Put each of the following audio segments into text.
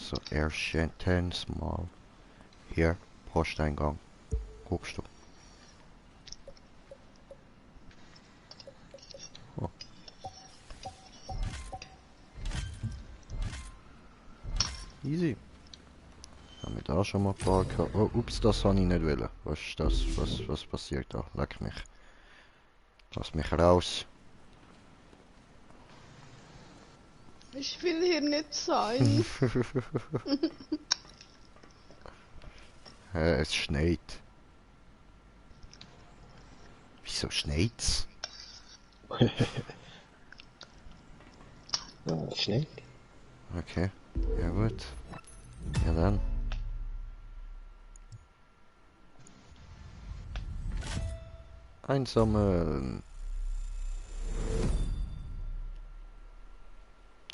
So, erstens mal. Hier, Posteingang. Guckst du. Oh. Easy. Haben wir da schon mal ein paar gehabt. Oh, ups, das habe ich nicht wollen. Was ist das? Was passiert da? Leck mich. Lass mich raus. Ich will hier nicht sein. Es schneit. Wieso schneit's? Ja, schnell. Okay. Ja gut. Ja dann. Einsammeln.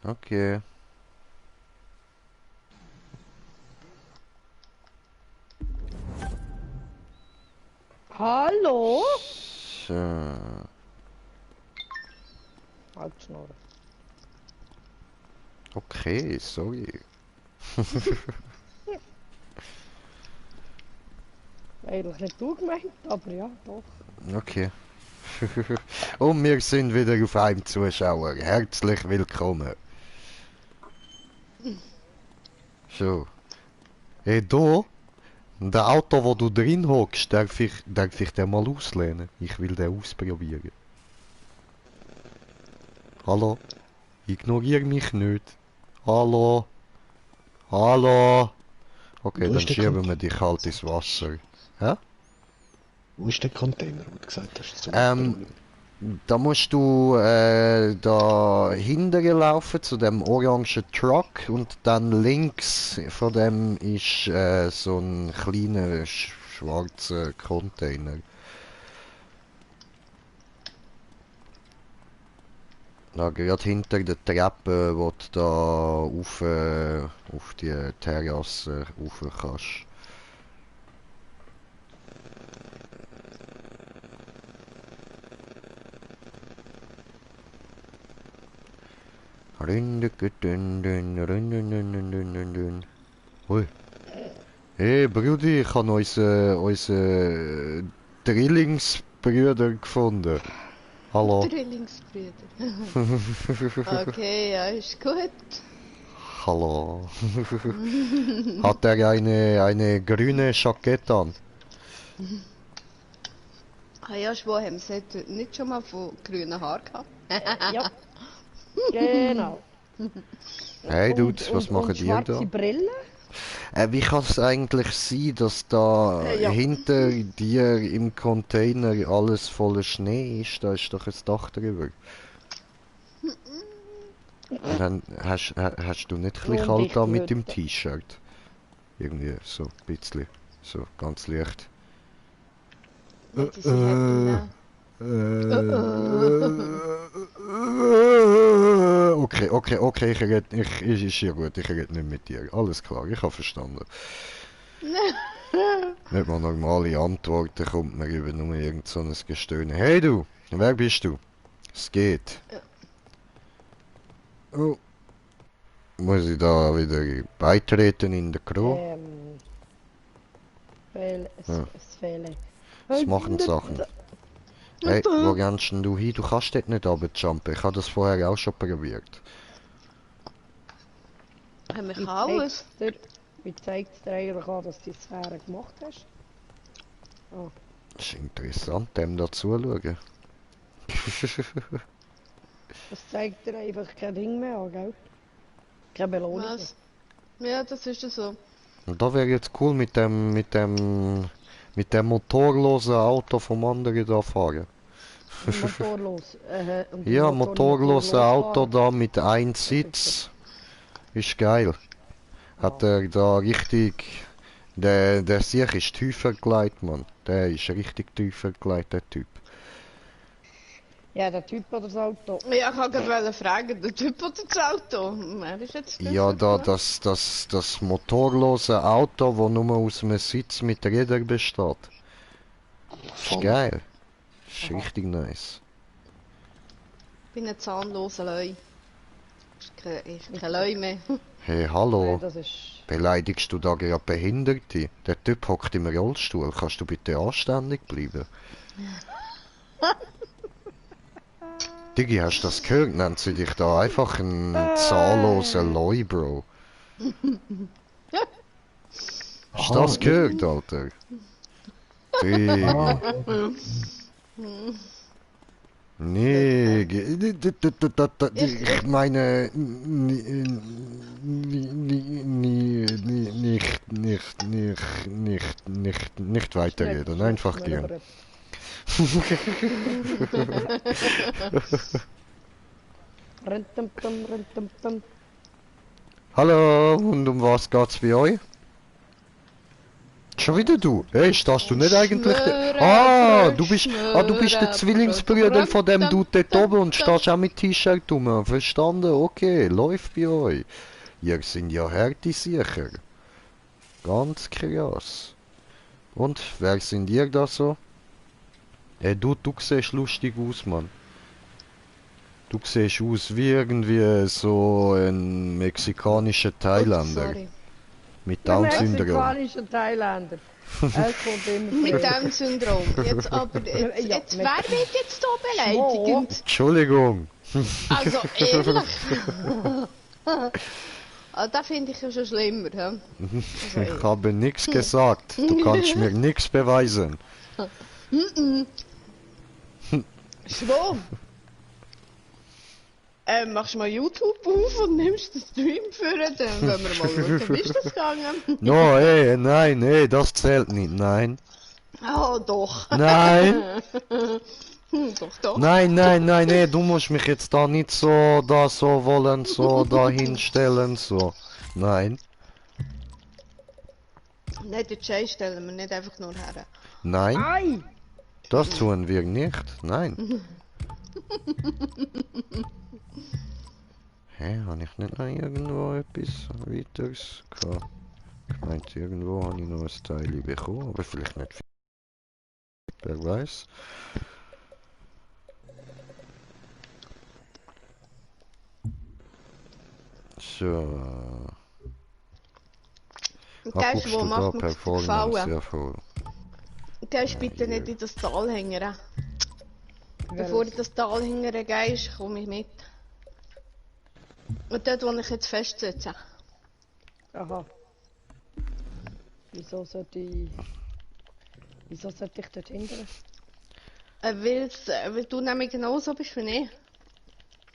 Okay. Hallo? So. Halt die Schnurren. Okay, sorry. Eigentlich nicht du gemeint, aber ja, doch. Okay. Und wir sind wieder auf einem Zuschauer. Herzlich willkommen. So. Hey, da? Der Auto, wo du drin hockst, darf ich den mal auslehnen? Ich will den ausprobieren. Hallo? Ignoriere mich nicht. Hallo? Hallo? Okay, Wo dann ist der schieben wir Container? dich halt ins Wasser. Hä? Wo ist der Container, wo du gesagt hast, zum Ähm, Abholen? Da musst du da hinten laufen zu dem orangen Truck und dann links von dem ist so ein kleiner schwarzer Container. Da gerade hinter der Treppe, wo du da auf die Terrasse rauf kannst. Hui. Hey Brudi, ich habe unsere Drillingsbrüder gefunden. Hallo. Drillingsbrüder. Okay, ja, ist gut. Hallo. Hat er eine grüne Jackett an? Ah ja, Schwo, haben sie nicht schon mal von grünen Haaren gehabt? Ja, genau. Hey Dudes, was Und machen ihr schwarze da? Brille? Wie kann es eigentlich sein, dass da Ja. hinter dir im Container alles voller Schnee ist? Da ist doch ein Dach drüber. Und dann hast du nicht ein bisschen Und kalt da mit dichte dem Hütte. T-Shirt? Irgendwie so ein bisschen. So ganz leicht. Nein, die sind happy, Okay, ist ja gut, ich rede nicht mit dir. Alles klar, ich habe verstanden. Nicht mal normale Antworten kommt mir über nur irgend so ein Gestöhne. Hey du, wer bist du? Es geht. Oh, muss ich da wieder beitreten in der Crew? Ja, Es fehlen. es machen Sachen. Hey, wo rennst denn du hin? Du kannst dort nicht runterjumpen. Ich habe das vorher auch schon probiert. Haben wir alles? Wie zeigt es dir eigentlich an, dass du die Sphäre gemacht hast? Ah, Das ist interessant, dem da zuzuschauen. das zeigt dir einfach kein Ding mehr an, gell? Keine Belohnung mehr. Was? Ja, das ist ja so. Und da wäre jetzt cool mit dem motorlosen Auto vom anderen da fahren. Motorlos. Und Ja, motorlos motorlose Auto fahren. da mit einem Das ist Sitz. Ist geil. Hat Ja. er da richtig... Der Sieg ist tiefer gelegt, Mann. Der ist richtig tiefer gelegt, der Typ. Ja, der Typ oder das Auto. Ja, ich wollte gerade fragen, der Typ oder das Auto? Wer ist jetzt Ja, da das motorlose Auto, wo nur aus einem Sitz mit Rädern besteht. Ist geil. Ist Aha. richtig nice. Ich bin ein zahnloser Leu. Ist kein Leu mehr. Hey, hallo. Das ist... Beleidigst du da gerade Behinderte? Der Typ hockt im Rollstuhl. Kannst du bitte anständig bleiben? Digi, hast du das gehört? Nennt sie dich da einfach ein zahnloser Loi, Bro. Hast du das gehört, Alter? Digi. Nee, ich meine, nicht weiterreden, einfach gehen. Hallo, und um was geht's bei euch? Schon wieder du? Hey, stehst du nicht eigentlich... du bist der Zwillingsbrüder von dem Dude dort oben und stehst auch mit T-Shirt rum. Verstanden? Okay, läuft bei euch. Ihr sind ja Härte sicher. Ganz krass. Und, wer sind ihr da so? Du siehst lustig aus, Mann. Du siehst aus wie irgendwie so ein mexikanischer Thailänder. Sorry. Mit Down-Syndrom. Mexikanischer Thailänder. Es kommt immer Mit Down-Syndrom. Jetzt aber, jetzt, wer wird jetzt da beleidigend? Entschuldigung. Also, ehrlich. Das finde ich ja schon schlimmer. He? Ich habe nichts gesagt. Du kannst mir nichts beweisen. Schwom. Machst du mal YouTube auf und nimmst den Stream für, dann wollen wir mal schauen, wie ist das gegangen? No, nein, das zählt nicht, nein. Oh, doch. Nein, Doch. nein, du musst mich jetzt da nicht so wollen, so da hinstellen, so. Nein, Nein, den Jay stellen wir nicht einfach nur her. nein, Ei! das tun wir nicht, nein. Hä, habe ich nicht noch irgendwo etwas weiteres gehabt? Ich meinte, irgendwo habe ich noch ein Teil bekommen, aber vielleicht nicht viel. Wer weiß. So. Gehst du, wo macht mir das Performance, gefallen? ja voll. Gehst bitte nicht in das Tal hängen. Bevor du in das Tal hängen gehst, komme ich mit. Und dort, wo ich jetzt festsetze. Aha. Wieso sollte ich dort hindern? Weil du nämlich genauso bist wie ich.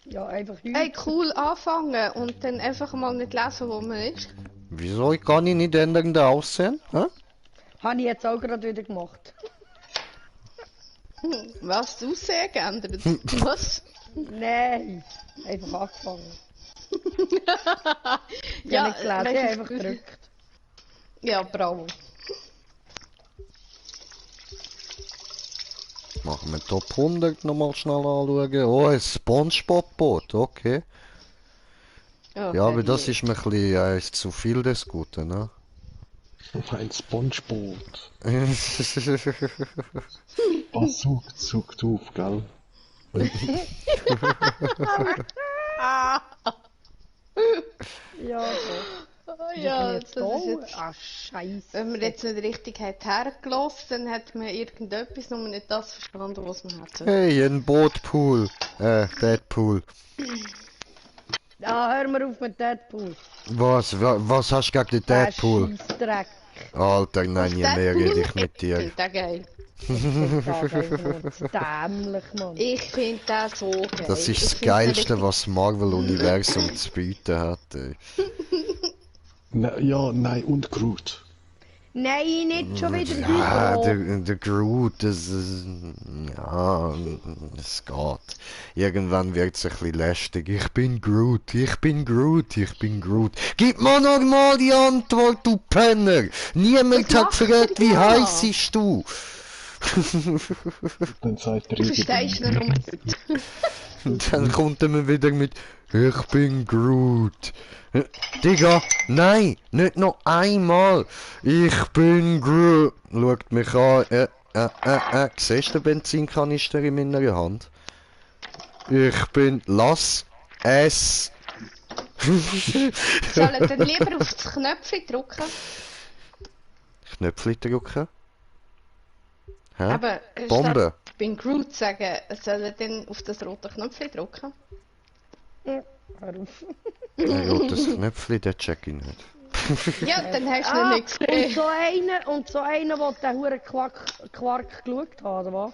Ja, einfach Hey, cool anfangen und dann einfach mal nicht lesen, wo man ist. Wieso kann ich nicht ändern da aussehen? Hä? Habe ich jetzt auch gerade wieder gemacht. Was? Das Aussehen geändert? Was? Nein, einfach angefangen. Ja, Nicht gelesen, ich habe einfach gedrückt. Ja, bravo. Machen wir Top 100 nochmal schnell anschauen. Oh, ein Spongebob-Boot, okay. Ja, aber das ist mir ein bisschen zu viel des Guten, ne? Ein Spongeboot. Was sucht auf, gell? Ja, so. Ja, Jetzt das ist da? jetzt... Ah, Scheiße. Wenn man jetzt nicht richtig hat hergelassen, dann hat man irgendetwas, nur nicht das verstanden, was man hat. Hey, ein Bootpool. Deadpool. Ah, hör mal auf mit Deadpool. Was hast du gegen den Deadpool? Scheissdreck. Alter, nein, je mehr rede ich mit dir. Das geil. Dämlich, Mann. Ich finde das so geil. Das ist Ich das find's Geilste, richtig- was das Marvel-Universum zu bieten hat. Ey. Ja, nein, und Groot. Nein, nicht schon wieder Ja, Hydro. der Groot, ja, es geht. Irgendwann wird es ein bisschen lästig. Ich bin Groot, ich bin Groot, ich bin Groot. Gib mir noch mal die Antwort, du Penner! Niemand Was hat macht er gefragt, wie da? heiß bist du? Dann sagt er Du verstehst ihn nur nicht. Und dann kommt er mir wieder mit, ich bin Groot. Digga, nein, nicht noch einmal. Ich bin Groot. Schaut mich an. Siehst du den Benzinkanister in meiner Hand? Ich bin, lass es Sollen dann lieber auf das Knöpfchen drücken? Knöpfchen drücken. Hä? Aber Bombe. statt beim Groot sagen, sollen dann auf das rote Knöpfchen drücken? Hör auf. Ein rotes Knöpfchen, den check ich nicht. Ja, dann hast du ihn nicht gesehen. Und so einer, der den huren Quark geschaut hat, oder was?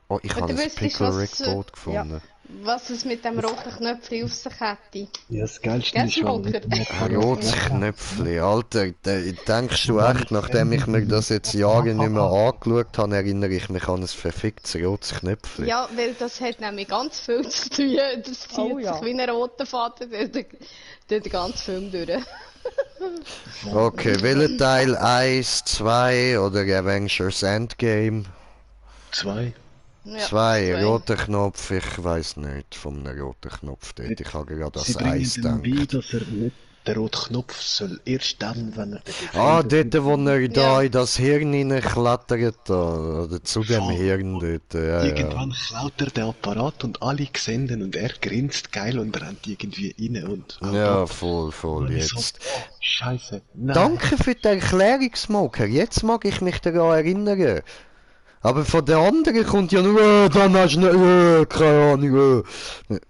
Oh, ich Und habe du ein wüsstest, Pickle was, Rick Boot gefunden. Was es mit dem roten Knöpfchen auf sich hätte. Ja, das Geilste Gell, ist ja... Smoker? Ein rotes Knöpfchen, Alter, denkst du echt, nachdem ich mir das jetzt Jahre nicht mehr angeschaut habe, erinnere ich mich an ein verficktes rotes Knöpfchen? Ja, weil das hat nämlich ganz viel zu tun. Das zieht Oh ja. sich wie ein roter Faden durch den ganzen Film durch. Okay, welcher Teil 1, 2 oder Avengers Endgame? 2. Ja, 2, roter Knopf, ich weiß nicht vom roten Knopf dort. Ich habe gerade Sie das bringen Eis dann bei, gedacht. dass er nicht den roten Knopf soll erst dann, wenn er den Ah, befriedet. dort, wo er da Ja. in das Hirn hineinklettert, da, oder zu dem Voll. Hirn dort, ja, ja. Irgendwann klaut er den Apparat und alle sehen ihn und er grinst geil und rennt irgendwie rein und... Ja, voll, Und ich so, jetzt. oh, Scheiße, nein. Danke für die Erklärung, Smoker. Jetzt mag ich mich daran erinnern. Aber von den anderen kommt ja nur, dann hast du nicht, keine Ahnung.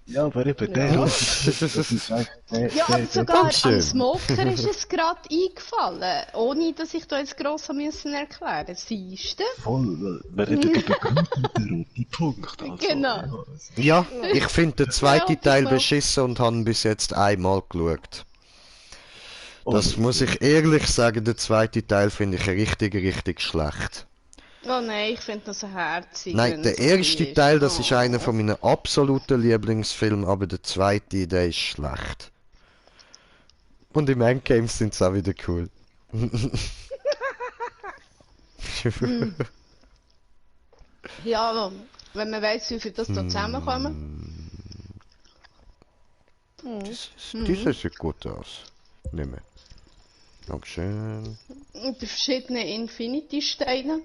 Ja, aber eben der das ist echt, Ja, aber sogar Dankeschön. am Smoker ist es gerade eingefallen, ohne dass ich da jetzt gross müssen erklären. Siehst du? voll, wir reden über den roten Punkt. Also, Genau. Ja, ich finde den zweiten Ja, Teil genau. beschissen und habe ihn bis jetzt einmal geschaut. Das Und- muss ich ehrlich sagen, den zweiten Teil finde ich richtig schlecht. Oh nein, ich finde das ein herzig. Nein, wenn der es erste ist. Teil, das ist Oh. einer von meinen absoluten Lieblingsfilmen, aber der zweite, der ist schlecht. Und im Endgame sind sie auch wieder cool. Ja, aber wenn man weiss, wie viel das da zusammenkommen. Dieser sieht gut aus. Nimm mir. Dankeschön. Und die verschiedenen Infinity-Steine.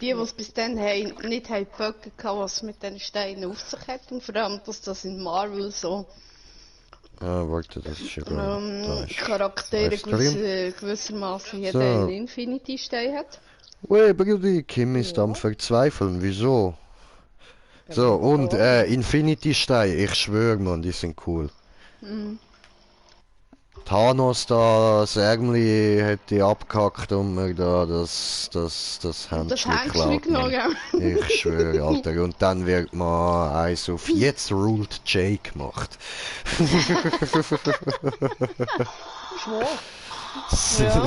Die es bis dann nicht haben Böcke gehabt, was mit den Steinen auf sich hat. Und vor allem, dass das in Marvel so Ah, warte, das ist ja da. Da ist Charaktere Livestream. gewissermaßen jeder So. einen Infinity-Stein hat. Ui, Brudi, Kim ist am Verzweifeln. Wieso? So, und Infinity Stein, ich schwöre, man, die sind cool. Thanos da, das Ärmli hätte abgehackt und mir da das Das Händchen Händchen geklaut. genommen. Mann. Ich schwöre, Alter. Und dann wird man eins auf jetzt ruled Jay gemacht. Schwach. Ja.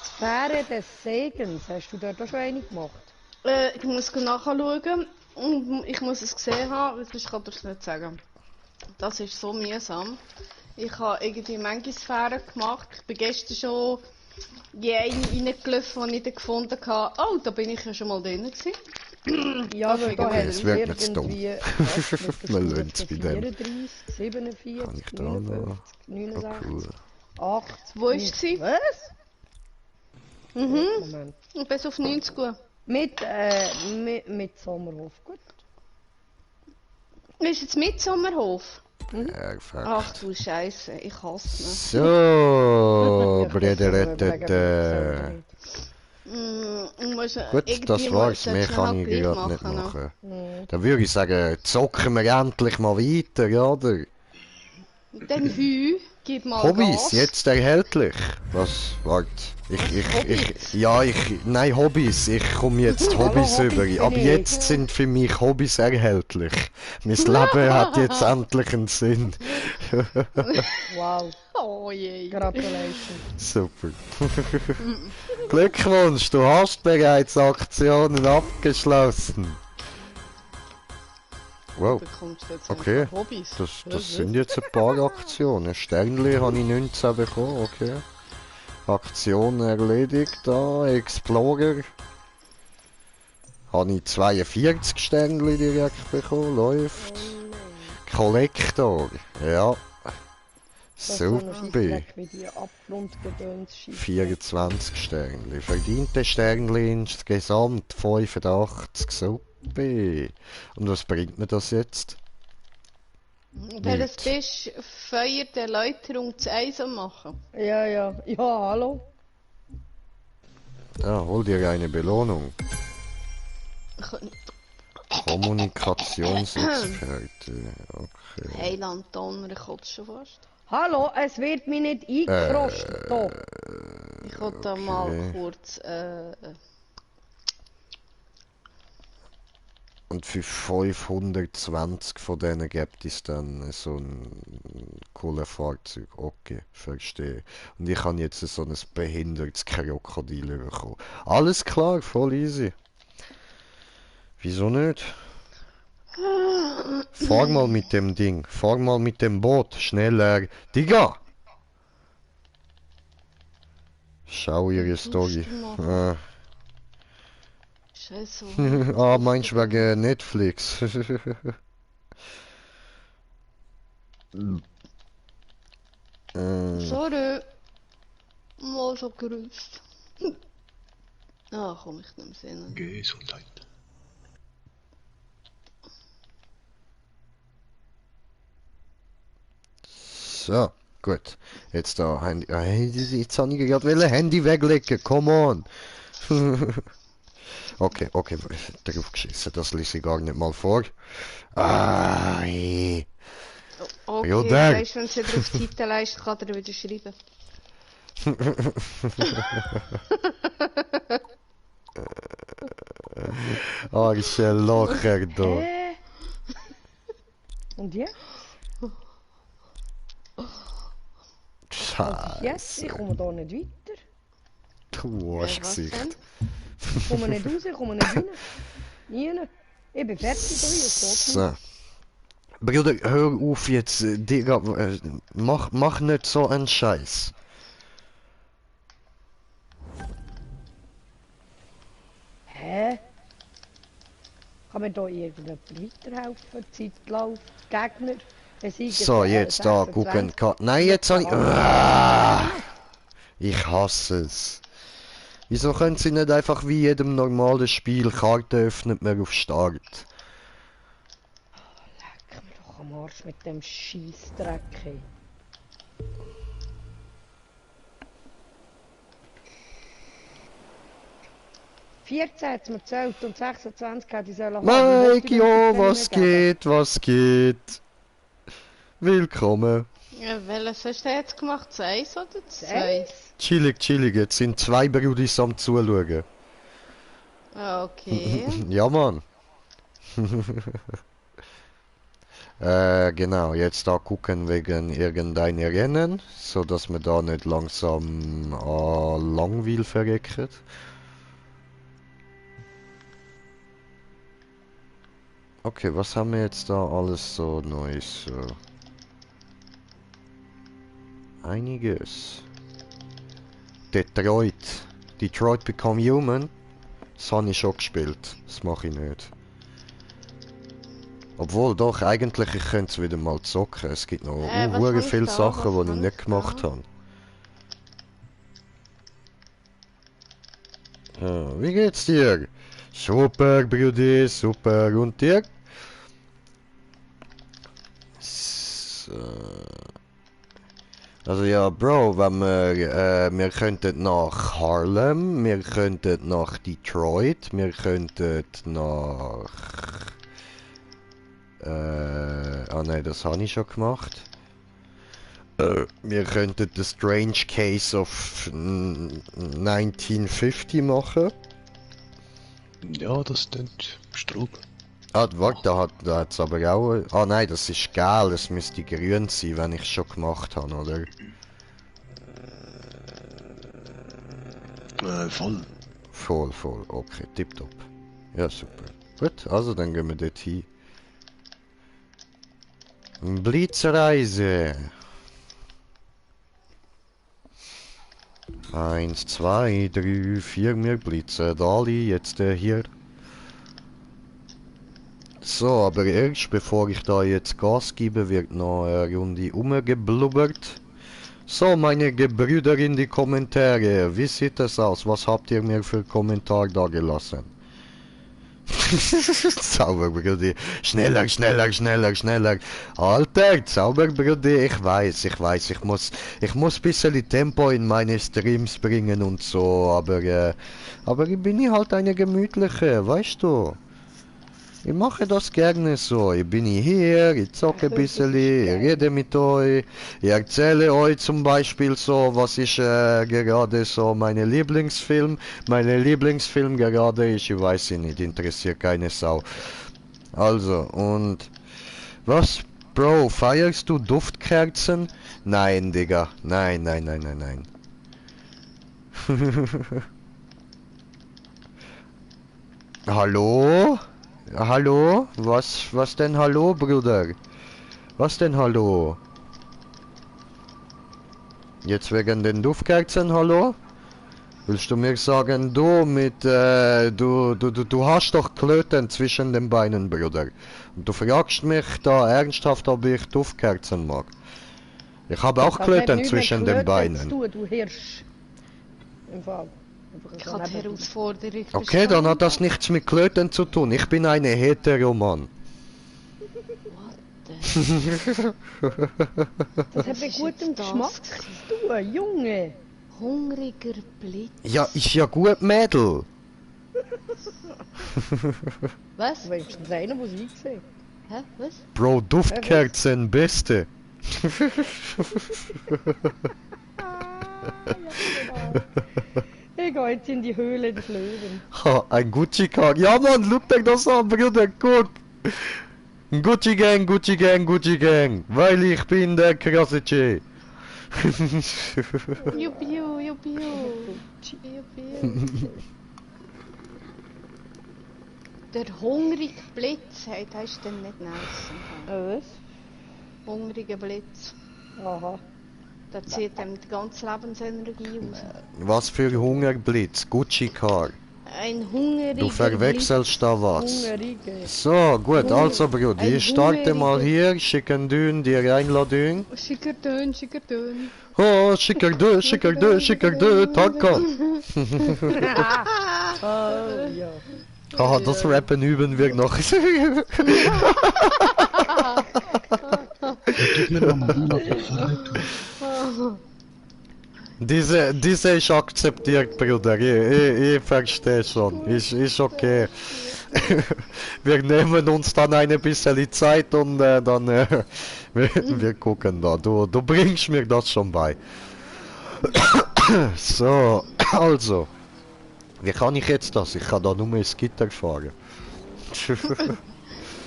Sphäre des Segens, hast du dort auch schon eine gemacht? Ich muss nachschauen. Und ich muss es gesehen haben, sonst kann ich es nicht sagen. Das ist so mühsam. Ich habe irgendwie manche Sphären gemacht. Ich bin gestern schon in eine reingelaufen, die ich dann gefunden habe. Oh, da bin ich ja schon mal drin gewesen. Ja, weil da hat Es es wird mir zu dumm. irgendwie... Man lernt's bei dem. 34, 47, Kann ich da noch? 59, Oh, 69, cool. 8... Wo ist sie? Was? Mhm. Moment. Und bis auf 90 gut. Mit Sommerhof, gut. Ist jetzt Mitsommerhof? Perfekt. Ach du Scheiße, ich hasse So, Ich kann es wegen Brüder. ihn. Gut, das war's. Mehr kann ich gerade nicht machen. Dann würde ich sagen, zocken wir endlich mal weiter, oder? Dann Hü, gib mal Hobbys, Gas. jetzt erhältlich. Was? Warte. Nein, Hobbys. Ich komme jetzt Hobbys Hobbys über. bin Ab ich. jetzt sind für mich Hobbys erhältlich. Mein Leben hat jetzt endlich einen Sinn. Wow, Oh je. Gratulation. Super. Glückwunsch, du hast bereits Aktionen abgeschlossen. Wow, Bekommst du jetzt Okay. einfach Hobbys? das sind jetzt ein paar Aktionen. Sternli habe ich 19 bekommen, okay. Aktion erledigt, da, Explorer. Habe ich 42 Sternli direkt bekommen, läuft. Kollektor, ja. Das ist so ein Super. Scheissdreck wie die Abgrundgedöns Scheissdreck. 24 Sternli. Verdiente Sternli insgesamt 85. Super. Und was bringt mir das jetzt? Welches Nicht. bist Feuer der Erläuterung zu Eis am machen? Ja, ja. Ja, hallo. Ja, hol dir eine Belohnung. Ich- Kommunikationsexperte. Okay. Heiland Donner, ich kotze schon fast. Hallo, es wird mir nicht eingefrostet. Da. Ich wollte da mal Okay. kurz. Und für 520 von denen gibt es dann so ein Kohlefahrzeug. Okay, verstehe. Und ich habe jetzt so ein behindertes Krokodil bekommen. Alles klar, voll easy. Wieso nicht? Fahr mal mit dem Ding. Fahr mal mit dem Boot. Schneller. Digga! Schau ihre Story. Ah, Scheiße. ah meinst du wegen Netflix? Sorry. Mal so gerüst. Ah, komm ich nicht mehr sehen. Gesundheit. So, gut. Jetzt da Handy. Jetzt habe ich gerade Handy weglegen. Come on. Okay, okay. Drauf geschissen. Das lese ich gar nicht mal vor. Ah, ey. Okay, Ja, der. weißt du, wenn es wieder auf die Seite leistet, kann er wieder schreiben. Arschlocher da. Hä? Und jetzt? Was ist jetzt? Ich Scheiße. komme da nicht weiter. Du Was Arschgesicht. denn? Ich komme nicht raus, ich komme nicht rein. Nie. Ich bin fertig da hier, es geht nicht. So. Bruder, hör auf jetzt, Digga, mach nicht so einen Scheiß. Hä? Kann mir da irgendjemand weiterhelfen? Zeitlauf, Gegner, besiegen. So, jetzt da, gucken. Nein, jetzt habe ich... Ah, ich hasse es. Wieso können sie nicht einfach wie jedem normalen Spiel Karte öffnen, mehr auf Start? Leck mich doch am Arsch mit dem Scheissdreck. Ey. «14 hat es mir gezählt und 26 hat ich sollen haben. Mike, jo, was geht, was geht? Willkommen. Ja, welches hast du jetzt gemacht? 1 oder 2? 2? Chillig, chillig, jetzt sind zwei Brudis am Zuschauen. Okay. Ja, Mann. Genau, jetzt da gucken wegen irgendeiner Rennen, so dass wir da nicht langsam Langweil verrecken. Okay, was haben wir jetzt da alles so Neues? Einiges. Detroit. Detroit Become Human. Das habe ich schon gespielt. Das mache ich nicht. Obwohl, doch, eigentlich, ich könnte es wieder mal zocken. Es gibt noch was hure habe ich viele da? Sachen, Was die ich habe nicht ich gemacht da? habe. Ja, wie geht's dir? Super, Brudi, super. Und dir? So. Also ja, Bro, wenn wir könnten nach Harlem, wir könnten nach Detroit, wir könnten nach... ah nein, das habe ich schon gemacht. Wir könnten The Strange Case of 1950 machen. Ja, das klingt Strub. Ah, warte, da hat's aber auch... Ah nein, das ist geil, es müsste grün sein, wenn ich es schon gemacht habe, oder? Voll. Voll, voll, okay, tipptopp. Ja, super. Gut, also dann gehen wir dort hin. Blitzreise. 1, 2, 3, 4, wir blitzen alle jetzt hier. So, aber erst bevor ich da jetzt Gas gebe, wird noch eine Runde umgeblubbert. So, meine Gebrüder in die Kommentare, wie sieht es aus? Was habt ihr mir für Kommentar da gelassen? Zauberbrudi. Schneller, schneller, schneller, schneller. Alter, Zauberbrudi, ich weiß, ich muss ein bisschen Tempo in meine Streams bringen und so, aber ich bin halt eine gemütliche, weißt du? Ich mache das gerne so. Ich bin hier, ich zocke ein bisschen, ich rede mit euch, ich erzähle euch zum Beispiel so, was ich gerade so, meine Lieblingsfilm gerade ist, ich weiß nicht, interessiert keine Sau. Also, und was? Bro, feierst du Duftkerzen? Nein, Digga. Nein, nein, nein, nein, nein. Hallo? Hallo? Was denn hallo, Bruder? Was denn hallo? Jetzt wegen den Duftkerzen, hallo? Willst du mir sagen, du hast doch Klöten zwischen den Beinen, Bruder. Und du fragst mich da ernsthaft, ob ich Duftkerzen mag. Ich habe auch Das hat Klöten nichts mit zwischen den Klöten zu Beinen. tun, du Hirsch. Im Fall. Ich habe die Herausforderung Okay, dann hat das nichts mit Klöten zu tun. Ich bin eine Heteroman. Das hat mit gutem Geschmack zu tun, Junge. Hungriger Blitz. Ja, ist ja gut, Mädel. Was? Wenigstens einer, der sie gesehen. Hä? Was? Bro, Duftkerzen, beste. Ich gehe jetzt in die Höhle des Löwen. Ha, ein Gucci-Kar. Ja, Mann, guck dir das an, Bruder, guck. Gucci Gang, Gucci Gang, Gucci Gang. Weil ich bin der krasse Che. Jubiu, jubiu. Jubiu. Der hungrige Blitz, hey, das ist dann nicht nice. Was? Hungriger Blitz. Aha. Da zieht ihm die ganze Lebensenergie raus. Was für Hungerblitz, Gucci-Kar. Ein hungriger Du verwechselst da was. Hungerige. So, gut, also Bruder, Ein ich starte mal hungriger- hier, schicken dün, dir Einladung. Schickertön, schickertön. Oh, schicker dö, Taka. Oh, ja. Haha, das Rappen üben wir noch. Gib mir noch mal Urlaub. Diese ist akzeptiert, Bruder. Ich verstehe schon. Ist okay. Wir nehmen uns dann ein bisschen Zeit und dann wir gucken da. Du bringst mir das schon bei. So, also. Wie kann ich jetzt das? Ich kann da nur ins Gitter fahren.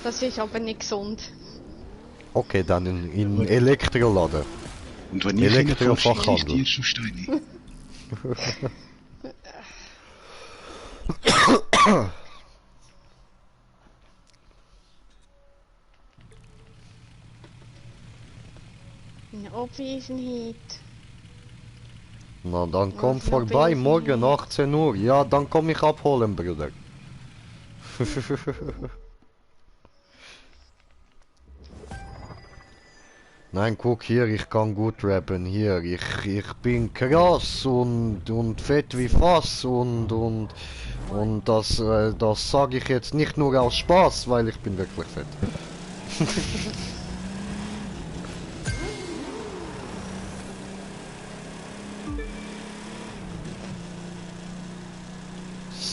Das ist aber nicht gesund. Okay, dann in Elektroladen. Und wenn ich Elektrofachhandel. ich dir schon Steine. Eine Abwesenheit. Na, dann komm Was noch vorbei, bin ich morgen nicht? 18 Uhr. Ja, dann komm ich abholen, Bruder. Nein, guck hier, ich kann gut rappen. Hier, ich bin krass und fett wie Fass und das sage ich jetzt nicht nur aus Spaß, weil ich bin wirklich fett.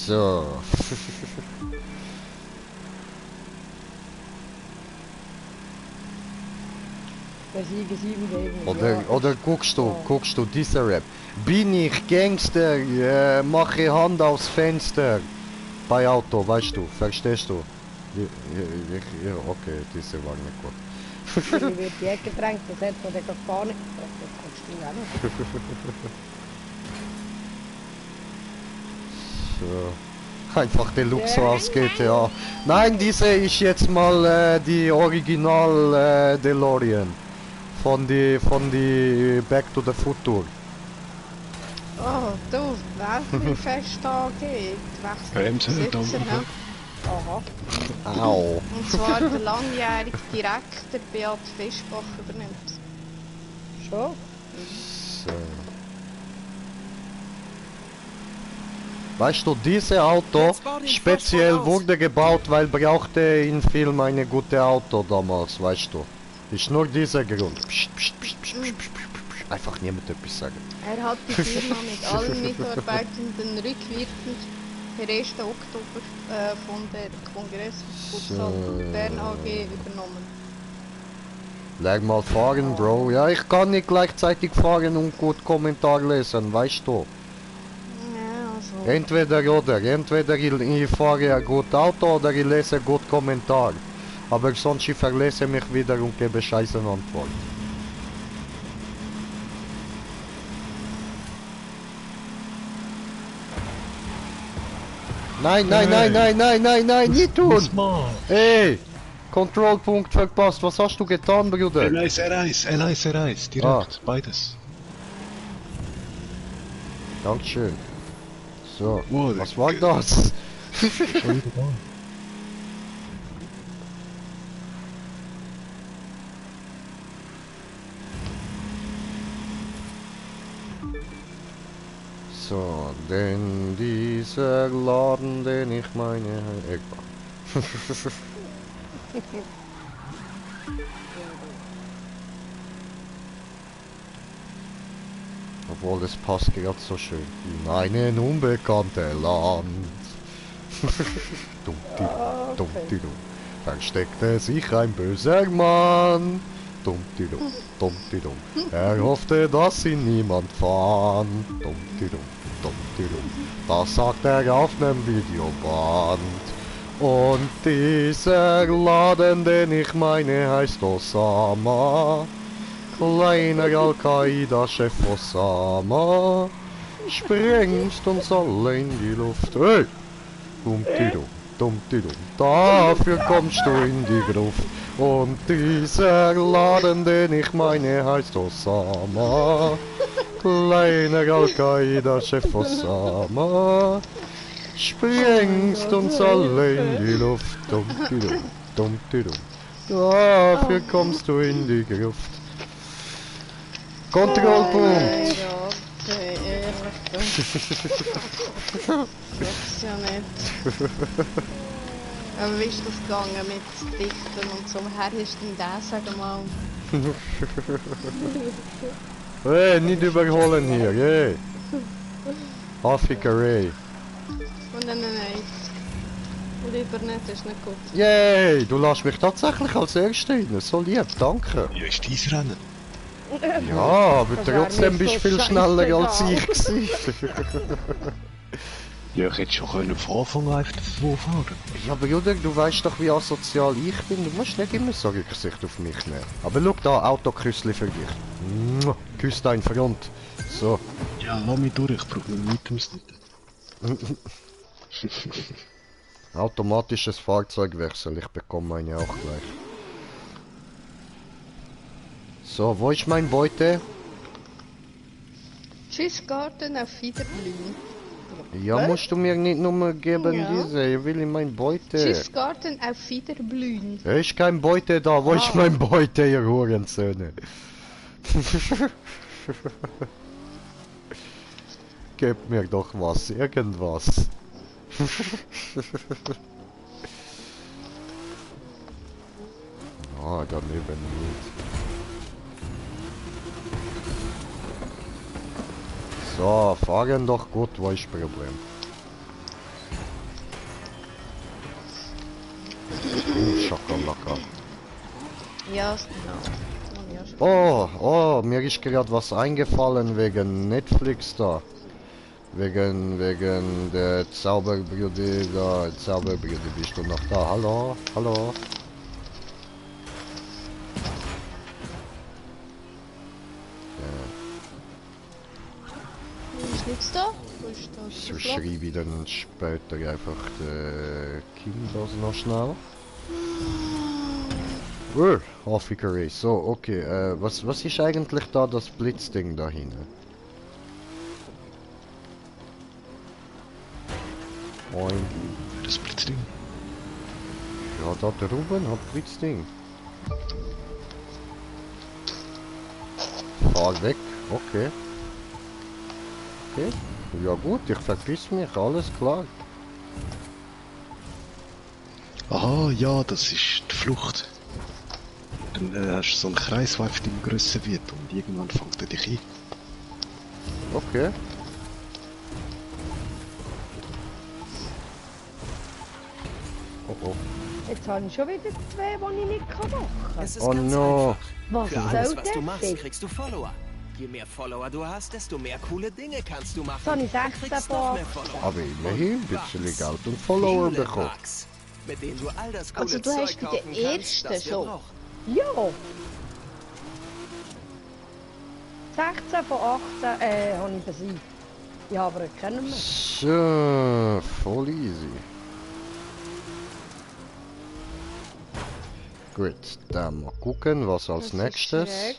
So. Besiege 7 gegen Oder guckst du diese Rap? Bin ich Gangster, mache Hand aufs Fenster. Bei Auto, weißt du, verstehst du? Ja, okay, diese war nicht gut. Ich wird die Ecke gedrängt, das hat man dann gar nicht gebracht. Das kannst du auch nicht. So. Einfach Deluxe aus GTA. Nein, diese ist jetzt mal die Original DeLorean. Von die Back to the Future. Oh, du, weißt wie fest da geht? Bremse, Wechselbesitzer, Dampf. hä? Aha. Au. Und zwar der langjährige Direktor Beat Fischbach übernimmt. Schon? So. Weißt du, dieses Auto speziell wurde gebaut, weil brauchte in Film eine gute Auto damals, weißt du. Ist nur dieser Grund. Psst, psst, psst, psst, psst, psst, psst. Einfach niemand etwas sagen. Er hat die Firma mit allen Mitarbeitenden rückwirkend per 1. Oktober von der Kongressfutsal Bern AG übernommen. Leg mal fahren, Bro. Ja, ich kann nicht gleichzeitig fahren und gut Kommentar lesen, weißt du. Ja, also. Entweder oder. Entweder ich fahre ein gut Auto oder ich lese gut Kommentar. Aber sonst ich verlese mich wieder und gebe scheiße Antwort. Nein, nein, nein, nein, nein, nein, nein, nicht tun! Ey! Kontrollpunkt verpasst, was hast du getan, Bruder? L1, R1, L1, R1, direkt, beides. Dankeschön. So, Oh, was war das? Schon wieder da. So, denn dieser Laden, den ich meine... Egal. Obwohl, das passt gerade so schön. In einen unbekannten Land. Dummtidum, dummtidum. Versteckte sich ein böser Mann. Dummtidum, dummtidum. Er hoffte, dass ihn niemand fand. Dummtidum, dummtidum. Das sagt er auf nem Videoband. Und dieser Laden, den ich meine, heißt Osama. Kleiner Al-Qaida-Chef Osama sprengt uns alle in die Luft. Hey! Dummtidum, dummtidum, dafür kommst du in die Gruft. Und dieser Laden, den ich meine, heißt Osama. Kleiner Al-Qaida-Chef Osama sprengt uns alle in die Luft. Dummtidum, dummtidum, dafür kommst du in die Gruft. Kontrollpunkt! Ja, ehrlich. Das ist ja nicht. Aber wie ist das gegangen mit Dichten und so? Woher ist denn das, sag mal? Hey, nicht überholen hier, hey! Afrika-Ray! Nein, nein. Lieber nicht, ist nicht gut. Yay! Du lässt mich tatsächlich als Erster rein, so lieb, danke! Ja, ist dein Rennen. Ja, aber Das wär trotzdem mir bist du so viel schneller als scheissegal. ich gewesen. Ja, ich hätte schon können von Anfang an einfach so fahren. Ja, Bruder, du weißt doch, wie asozial ich bin. Du musst nicht immer so Rücksicht auf mich nehmen. Aber schau da, Autoküssli für dich. Mua, küss dein Front. So. Ja, lass mich durch, ich brauche meine Items nicht. Automatisches Fahrzeugwechsel, ich bekomme meine auch gleich. So, wo ist mein Beute? Tschüss, Garten auf Wiederblühen. Ja, musst du mir nicht nur geben Ja. diese, ich will in mein Beute. Tschüss, Garten auf Wiederblühen. Da ist kein Beute da, wo ist mein Beute, ihr Hurensöhne? Gebt mir doch was, irgendwas. Ah, daneben nicht. So, fahren doch gut, wo ist das Problem? Schakalaka. Ja, genau. Ja, schon. Oh, mir ist gerade was eingefallen wegen Netflix da. Wegen der Zauberbrüder da. Zauberbrüder, bist du noch da? Hallo? Hallo? Ist nichts da? Wo ist das? So schreibe ich dann später einfach den Kim das noch schnell. Afrika Race. So, okay. Was ist eigentlich da das Blitzding da hinten? Moin. Das Blitzding. Ja, da drüben hat Blitzding. Fahr weg. Okay. Okay. Ja gut, ich verpiss mich, alles klar. Aha, ja, das ist die Flucht. Dann hast du so einen Kreis, der einfach immer grösser wird und irgendwann fängt er dich ein. Okay. Oh oh. Jetzt habe ich schon wieder zwei, die ich nicht machen kann. Es ist Oh ganz no. einfach. Was Für alles, soll was du das machst, sein? kriegst du Follower. Je mehr Follower du hast, desto mehr coole Dinge kannst du machen. Jetzt habe ich Du 16 kriegst noch mehr von Follower. Aber immerhin ein Und bisschen Bucks. Geld und Follower Viele bekommen. Bucks, mit denen du all das coole Also du Zeug hast bei der kaufen kannst, ersten das wir schon. brauchen. Ja! 16 von 18 habe ich besiegt. Ich habe aber keinen mehr. So, voll easy. Gut, dann mal gucken, was als Das ist nächstes. schräg.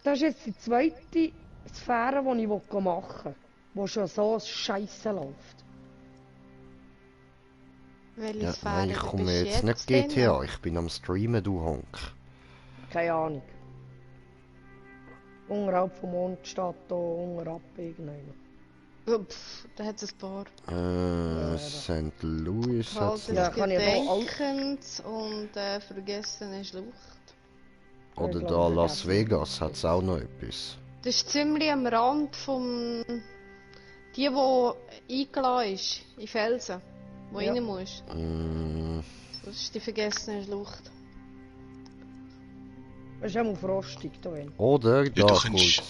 Das ist jetzt die zweite Sphäre, die ich machen will. Wo schon so scheiße läuft. Welche Ja, Sphäre nein, ich du komme bist jetzt nicht denn? GTA, ich bin am Streamen, du Honk. Keine Ahnung. Unterhalb vom Mond steht da unterhalb irgendeiner. Oh, da hat es ein paar. St. Louis Halt hat's des Ja, noch. kann ich aber auch- Gedenkens und vergessene Schlucht. Oder Ich da glaube, Las vergessen. Vegas hat's auch noch etwas. Das ist ziemlich am Rand vom... Die eingeladen ist, in Felsen, wo Ja. rein muss. Mm, Das ist die vergessene Schlucht. Das ist auch frostig da drin. Oder Ja, da du kannst- kurz.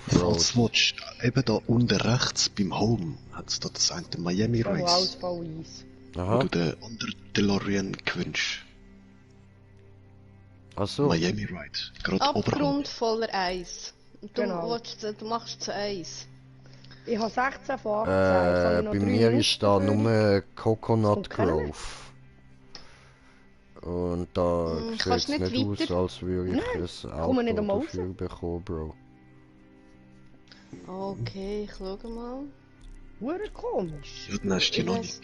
Falls Offroad. du willst, eben da unten rechts beim Home hat es da das eine Miami Da wo Race, Ausfall Eis. wo Aha, du den anderen DeLorean gewünscht. achso. Miami Ride, gerade oberhalb. Abgrund voller Eis. Und du, Genau. du machst zu Eis. Ich habe 16 von 18. Jetzt habe ich noch Bei 3 mir ist da Minuten nur Coconut kommt keiner mehr. Grove. Und da sieht kannst es nicht nicht aus, weiter? als würde ich ein komme nicht Auto einmal dafür bekommen, Bro. Okay, ich schau mal. Hure komisch. Ja, dann hast du die Ich noch weiss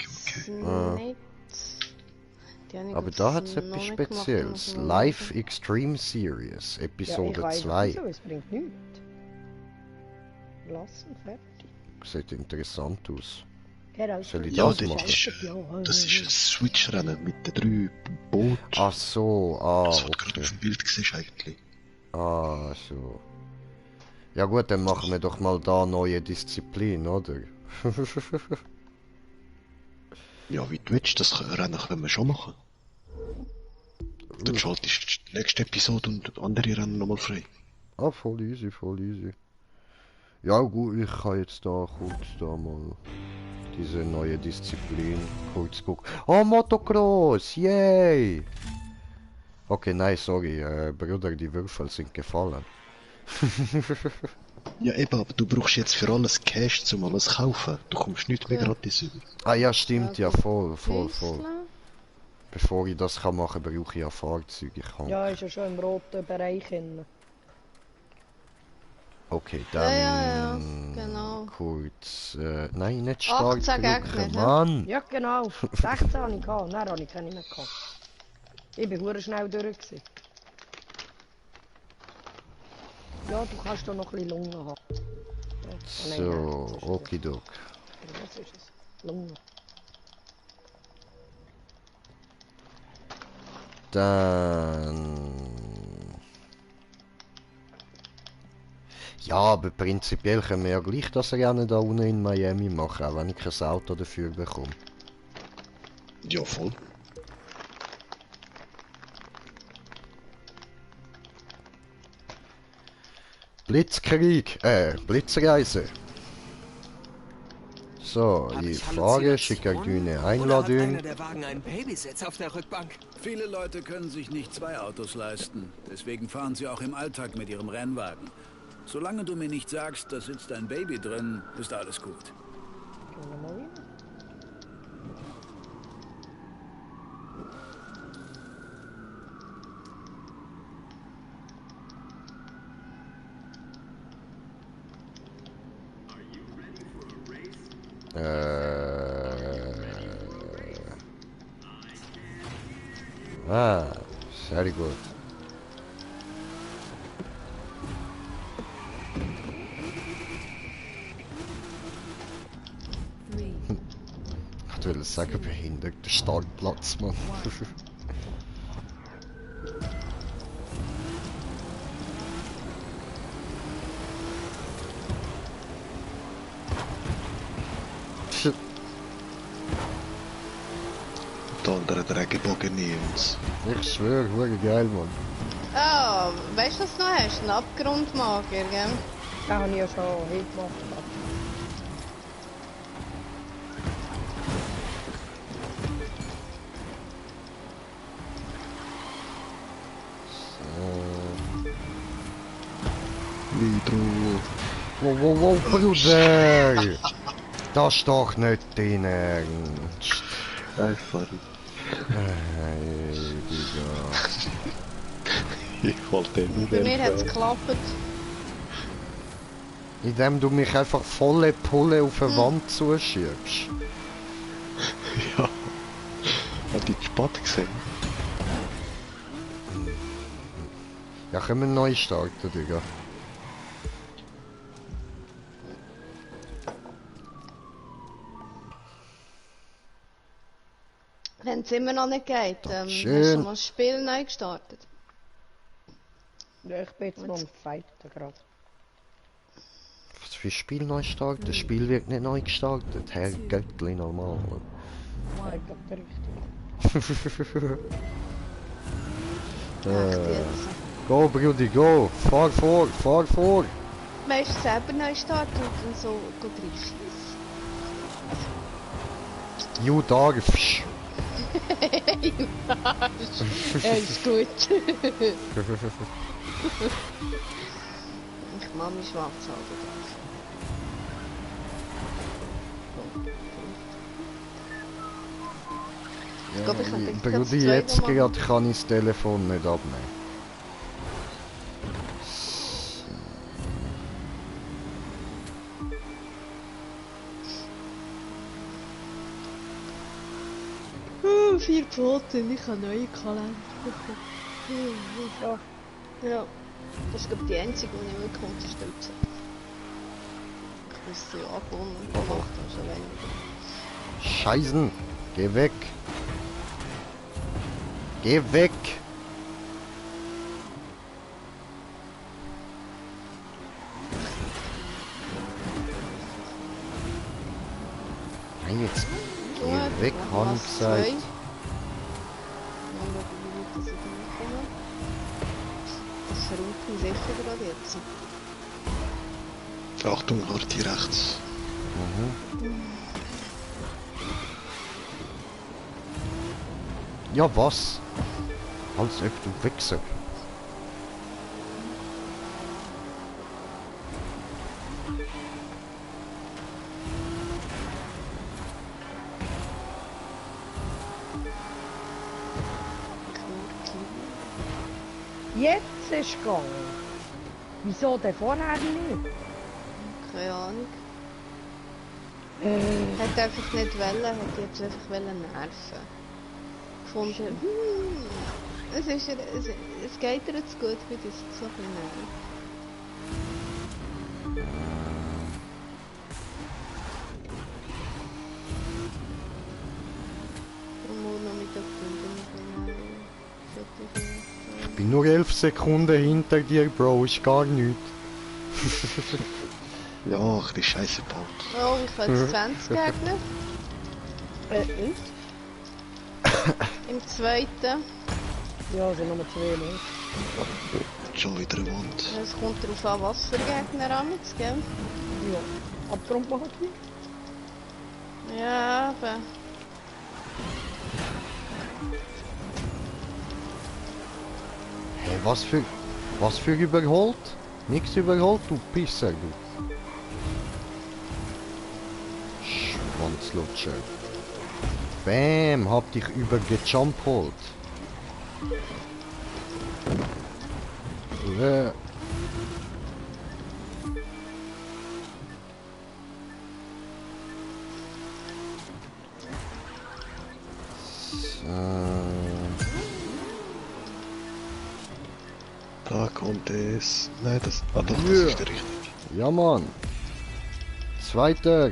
nicht. Okay. nicht. Die habe ich Aber auf da das hat es noch etwas nicht gemacht, Spezielles. muss man Live schauen. Extreme Series, Ja, Episode ich weiß 2. wieso, es bringt nichts. Lassen, fertig. Sieht interessant aus. Geralt, Soll ich Ja, das das machen? das ist ein Switch-Rennen mit den 3 Booten. Ach so, Das, was du gerade okay. auf dem Bild siehst eigentlich. Ah, so. Ja gut, dann machen wir doch mal da neue Disziplin, oder? Ja, wie du willst, das Rennen können wir schon machen. Dann schaltest du die nächste Episode und andere Rennen nochmal frei. Ah, voll easy, voll easy. Ja gut, ich kann jetzt da kurz da mal diese neue Disziplin kurz gucken. Oh, Motocross, yay! Okay, nein, sorry, Bruder, die Würfel sind gefallen. Ja eben, aber du brauchst jetzt für alles Cash zum alles kaufen. Du kommst nicht mehr Ja. gratis über. Ah ja, stimmt, ja, voll, voll, voll. Füßle. Bevor ich das kann machen, brauche ich ja Fahrzeuge. Ich kann... Ja, ist ja schon im roten Bereich hin. Okay, dann Ja, genau. kurz... nein, nicht stark 18 drücken, Gegner, ne? Mann! Ja, genau. 16 habe ich gehabt. Nein, habe ich keine mehr gehabt. Ich bin hure schnell durch gewesen. Ja, du kannst da noch ein bisschen Lunge haben. Ja, So, das ist okidok. Was ist es? Lunge. Dann... Ja, aber prinzipiell können wir ja gleich das Rennen da unten in Miami machen, auch wenn ich kein Auto dafür bekomme. Ja, voll. Blitzkrieg, Blitzreise. So, Hab ich ich fahre, halluziniert? schicke eine Oder hat Einladung. einer der Wagen einen Babysitz auf der Rückbank? Viele Leute können sich nicht 2 Autos leisten. Deswegen fahren sie auch im Alltag mit ihrem Rennwagen. Solange du mir nicht sagst, da sitzt ein Baby drin, ist alles gut. Gehen wir mal rein. Ah, very good. sagen, behinderter Startplatz, Mann. Der andere der Regenbogen nie uns. Ich schwöre, hure geil, Mann. Ah, weißt du, was du noch hast? Ein Abgrundmager, gell? Den habe ich ja schon heute gemacht. Nitro. Wow, wow, wow, Bruder! Das ist doch nicht dein Ernst. Einfach. Hey, Digga. Ich wollte nur Bei mir hat es geklappt. Indem du mich einfach volle Pulle auf eine Wand zuschiebst. Ja. Hat die Spot gesehen? Ja, können wir neu starten, Digga. Wenn es immer noch nicht geht, hast Schön. du mal das Spiel neu gestartet. Ja, ich bin jetzt noch am Fighten gerade. Was für Spiel neu starten? Das Spiel wird nicht neu gestartet. Herr Göttli normal. Ich glaube, der richtige. Echt jetzt. Go, Brudi, go! Fahr vor, fahr vor! Weißt du, selber neu starten und dann so gut reinschießen. You darfst! Ja, ist gut. Ich mache mich schwarz halten. Ich glaube, ich kann dich ganz Brudi, zweimal jetzt machen. gerade kann ich das Telefon nicht abnehmen. Oh, 4 Pfoten, ich habe neue Kalender bekommen. Ja, das ist glaube ich die einzige, die ich wirklich unterstütze. Ich muss sie abholen und gemacht habe schon länger. Scheißen! Geh weg! Geh weg! Nein, jetzt Gut, geh weg, dann habe haben ich wir zwei. gesagt. Mal schauen, wie weit das ich reinkomme. Das räumt mich sicher gerade jetzt. Achtung, Harti rechts. Ja, was? Als ob du Wichser. Jetzt ist es gegangen. Wieso denn vorher nicht? Keine Ahnung. Hat einfach nicht wollen, hat jetzt einfach nerven. Gefunden, es geht ihr jetzt gut, wie das so ein bisschen nervt. Und morgen noch mit der Freundin Ich bin nur 11 Sekunden hinter dir, Bro, ist gar nichts. Ja, ein bisschen Scheiße gebaut. Oh, ich habe jetzt 20 Gegner. Und? Im zweiten. Ja, es sind nur 2 mehr. Schon wieder eine Wand. Es kommt darauf an, was für Gegner amix, gell? Ja. Abgrund machen die? Ja, aber... Hey, was für überholt? Nix überholt, du Pisser, du. Schwanzlutscher. Bam, hab dich übergejumpt. Da kommt es. Nein, das. Ah doch, das Ja. ist der richtige. Ja, Mann. Zweiter.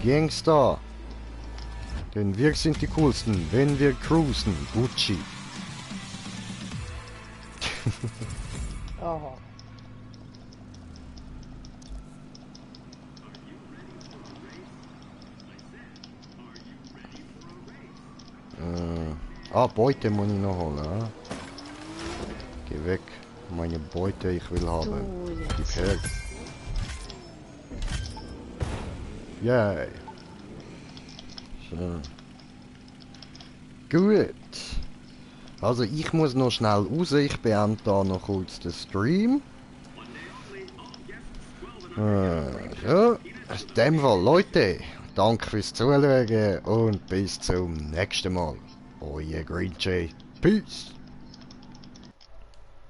Gangster. Denn wir sind die coolsten, wenn wir cruisen. Gucci. Aha. Beute muss ich noch holen. Geh weg. Meine Beute, ich will haben. Du Gib jetzt. her. Yay. So. Gut. Also ich muss noch schnell raus. Ich beende da noch kurz den Stream. So. In dem Fall, Leute, danke fürs Zuschauen und bis zum nächsten Mal. Euer Green Jay. Peace.